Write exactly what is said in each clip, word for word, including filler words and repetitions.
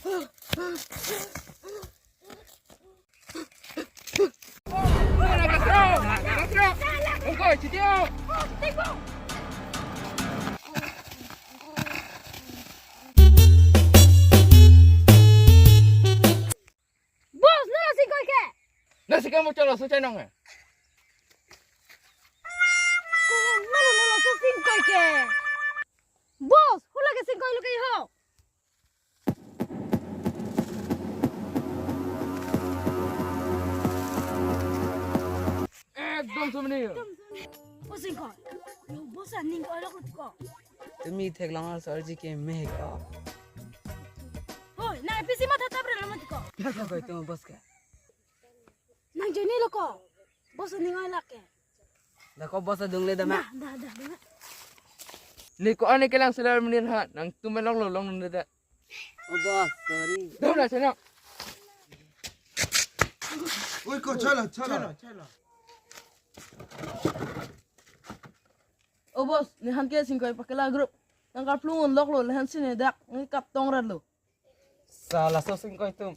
Boss, nang singkoi ke? Nang singkoi mo chalo, so chainong eh. Ko, nang nang so singkoi ke? Boss, hula ke singkoi lo ke ho. Ekdom sumni. Ekdom sumni. Boss singkoi. Yo, boss aning ko alok ko. Tumi theklong ar sir ji ke meh ko. Hoi, nang P C matha tap re lo mat ko. Pia ko koi tum boss ke. Nang jeni lo ko. Boss aning oi lak ke. Da ko boss adung le da ma. Dah, dah, dah, dah. Ni ko ani kelang selar menir ha, nangtum along lo long nunda da. Oh boss, sorry. Dah na sana. Oi ko, chalo, chalo. Oh boss, ne han ke singkoi pakela group. Nang karplung lok lo, le han sine dak, nang kap tong rat lo. Sa laso singkoi tum.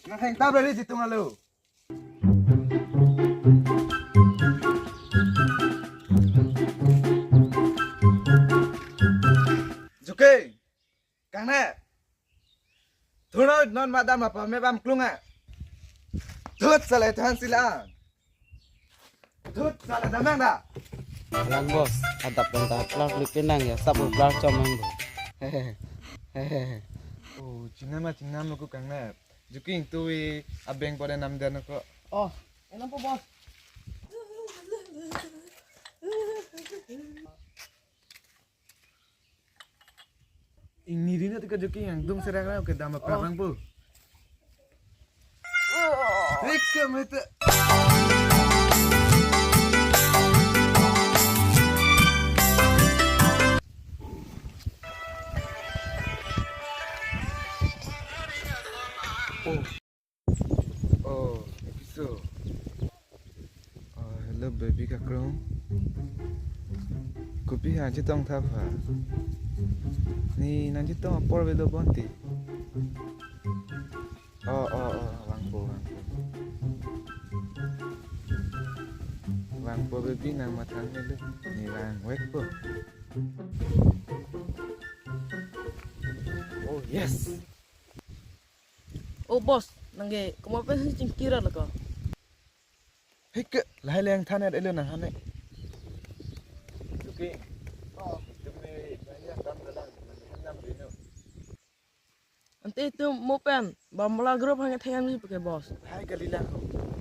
Nang heng tab rari jitung alo. Juke. Kangne. Thuno non madam apa me bam klung a. Thut sale than sila. Thut sale damang da. Lang boss, adap dan ta plak lipin nang ya, sap plak chom nang do. Oh, chinam a chinam ko kangne. Juking tu i abeng pore nam dan ko. Oh, enam po boss. Ingni rin ati ka juking yang dum serak rau ke dam apa Oh. Rang po. Rik ke mete. Oh. Oh, episo. Oh, hello baby kakrong. Kopi ha chetong thap ha. Ne nang chetong apor velo bonti. Oh, oh, oh, vangpo, vangpo. Vangpo baby nang mathang melu. Ne vang vekpo. Oh, yes. Oh boss, nang ke komat pen si chingkir lo ko. Hei ke, lahai leng than et elo nang hane. Suki. Oh, tumi lahai leng than dalang, nang hemdam dino. Ante tum mo pen, bambola group hang thengam ji pake boss. Lahai kali lang.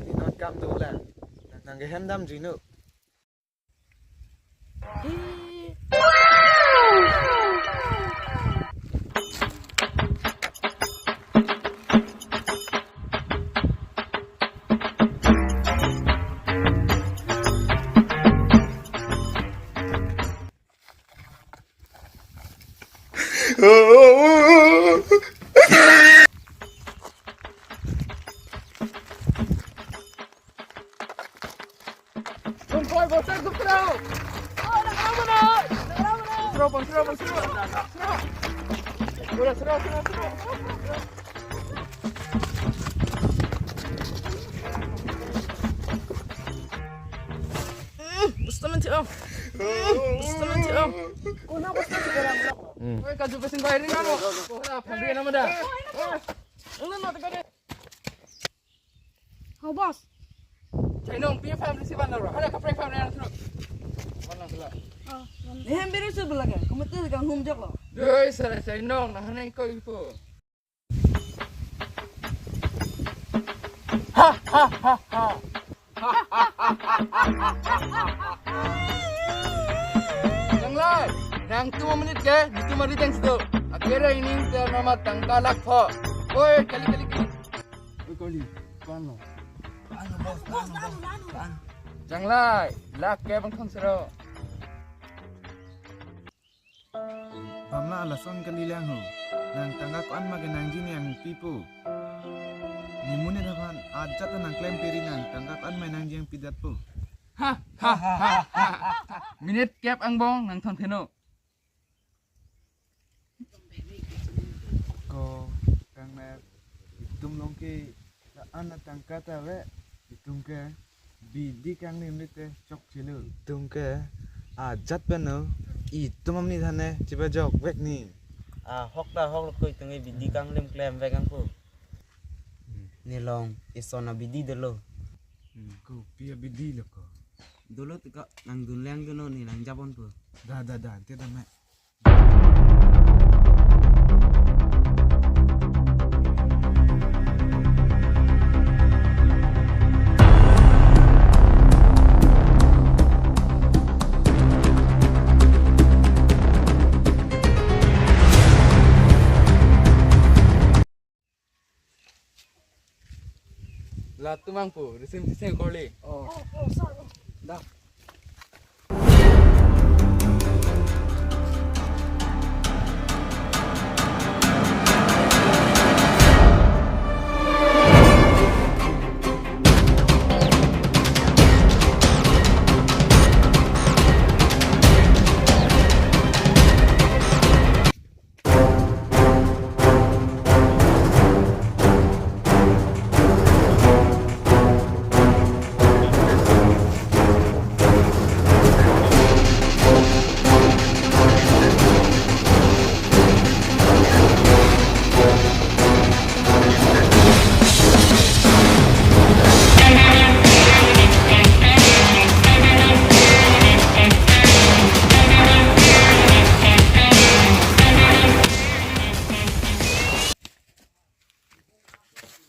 Ni non kam do lang. Nang ke hemdam dino. Bongkoi bosek duk terau. Oh, nak apa nak? Nak apa nak? Serau, bang, serau, bang, serau. Serau. Udah, serau, serau, serau. Hmm, bus teman cik, oh. Hmm, bus teman cik, oh. Kuna bus teman cik, oh. Hmm. Oi, kaju pesin bayar ni nama? Oh, lah, pabrik nama dah? Ini nak tekan ni. Ho, boss. Chainong, pi family si ban lo. Hala kaprek family ang silo. Mana sila? Oh, mana? Nehem biru su belaga. Kumete kang hum jok lo. Doi, sala chainong, nah, haneng ko ipo. Ha, ha, ha, ha. Janglai, nangtum minit ke, nangtum ari teng situ. Akhirnya ini dia nama tangka lakh ho. Oi, kali, kali, kali. Oi, kali, kan lo. Kan lo, boss, kan lo, boss, kan. Janglai, lakh ke bang thon sero. Pamla lason kali lang ho. Nang tangka ko-an ma ke nangji ne ang pipo. Ne monit aphan ajat nang klem peri nang tangka ko-an ma nangji ang pidatpo. Ha, ha, ha, ha, ha. Minit kep angbong nang thon theno. Ko Itum along ke la-an atangka ta ave, itum ke bidi kanglim le te chokchelo. Itum ke ajat pen no, itum amni thane chibajok vek ni. Ah, hok ta hok lo ko, itum ke bidi kanglim klem vek angko. Hmm. Nelong, ison abidi dolo. Hmm, kopi abidi lo ko? Dolo te ko, nangdun lang dunnon, ne nangjapon po. Da, da, da, ante da me. Latum angpo, risim siseng korli. Oh. Da.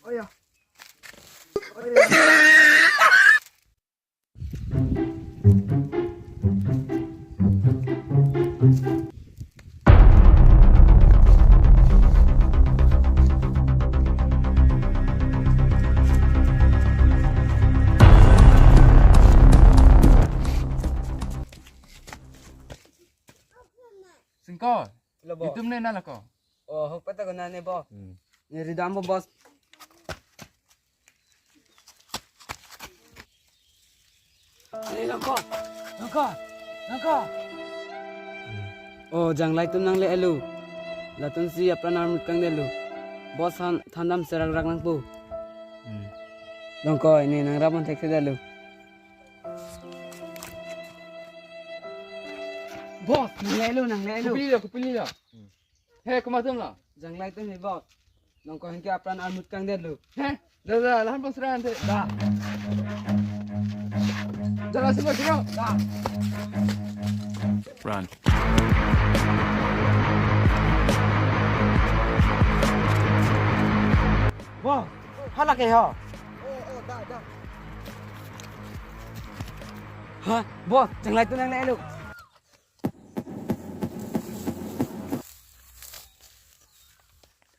Oh ya. Oh ya. Singkol. Lo, boss. Itum ne nang lako? Oh, hok peta ko nang ne, boss. Hmm. Ne ridam bo, boss. Ne nangkok. Nangkok. Nangkok. Oh, janglai atum nangle-etlo. Latum si apran armut kangdetlo. Boss han thandam serak rak nangpo. Hmm. Nangkok, ne nangrap an thekthedetlo. Boss, nangle-etlo, nangle-etlo. Kopilo, kopilo. He, komat atum lo? Janglai atum he, boss. Nangkok anke apran armut kangdetlo. He? Da, da, lahan pon serangan te. Da. Jala semua kiro. Da. Run. Boss, hala ke ho. Oh, oh, da, da. Ha, boss, janglai atum nangle-etlo.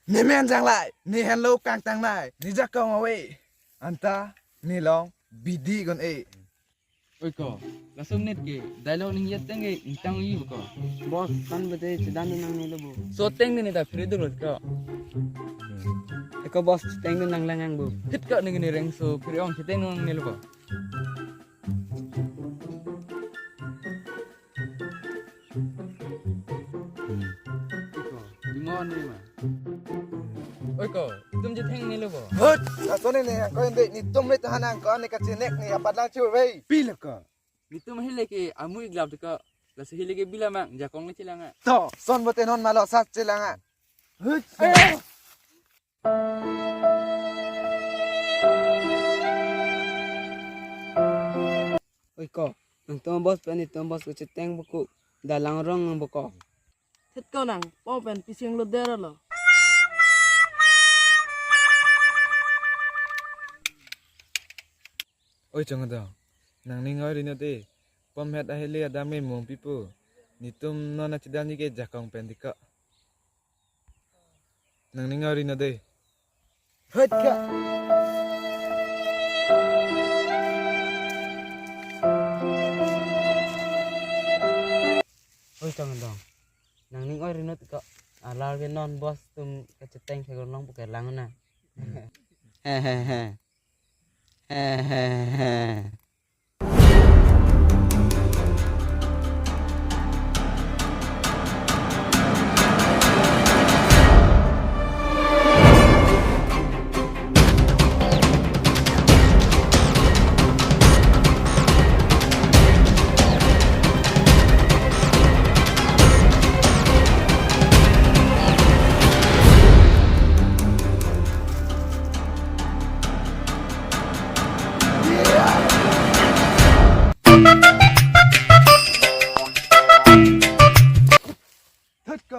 Ne men janglai, ne henlo kangtangnei, ne jakong ave. Anta, ne long bidi gon-e. Oi ko, laso minute ke dialogue ning yet teng ke ingtang yu ko. Boss, kan bete chedandun nangne lo bo. So teng ne ta phere dur ko. Eko boss, tengdun nanglang ang bo. Hit ko ne ne reng so phere ong chetengdun nangne lo ko. Hmm. Oi ko, limon ne ma. Oi ko, itum chetheng ne lo bo. Hut, laso ne ne, ko ende netum le tahan ang ko ne kachenek ne apat lang chu vei. Pilo ko. Netum ahile ke amui glap ko. Laso ahile ke bilamang, jakong ne chelang a. To, son bote non malo sat chelang a. Hut. Eh. Oi ko, nangtum boss pen netum boss kecheteng buku dalang rong nang buku. Thet ko nang, po pen pising lo der lo. Oi chong do, nangning oi rinode, pom het ahele adam me mong pipo, netum non achidan ke jakong pen diko. Nangning oi rinode. Hut ka. Oi tong dong. Nangning oi rinode ko. Alar ke non boss tum kecheteng ke long puke lang na. Hehehe. Hehehe.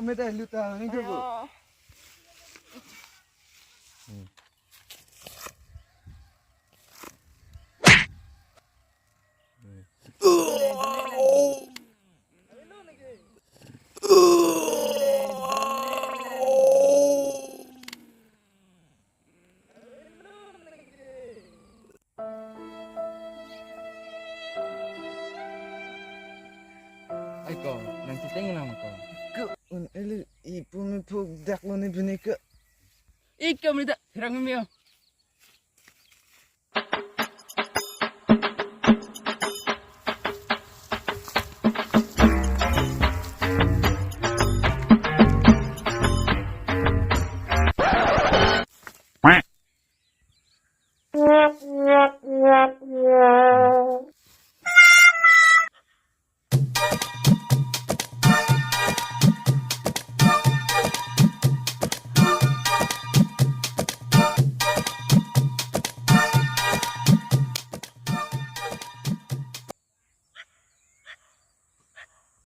Meta luta, nang ko. Ayo. Ai ko, nang cheteng nang ko. Ko un eli ipu mi phuk dak lo ni bini ko. Iko mi da, hirang mi yo.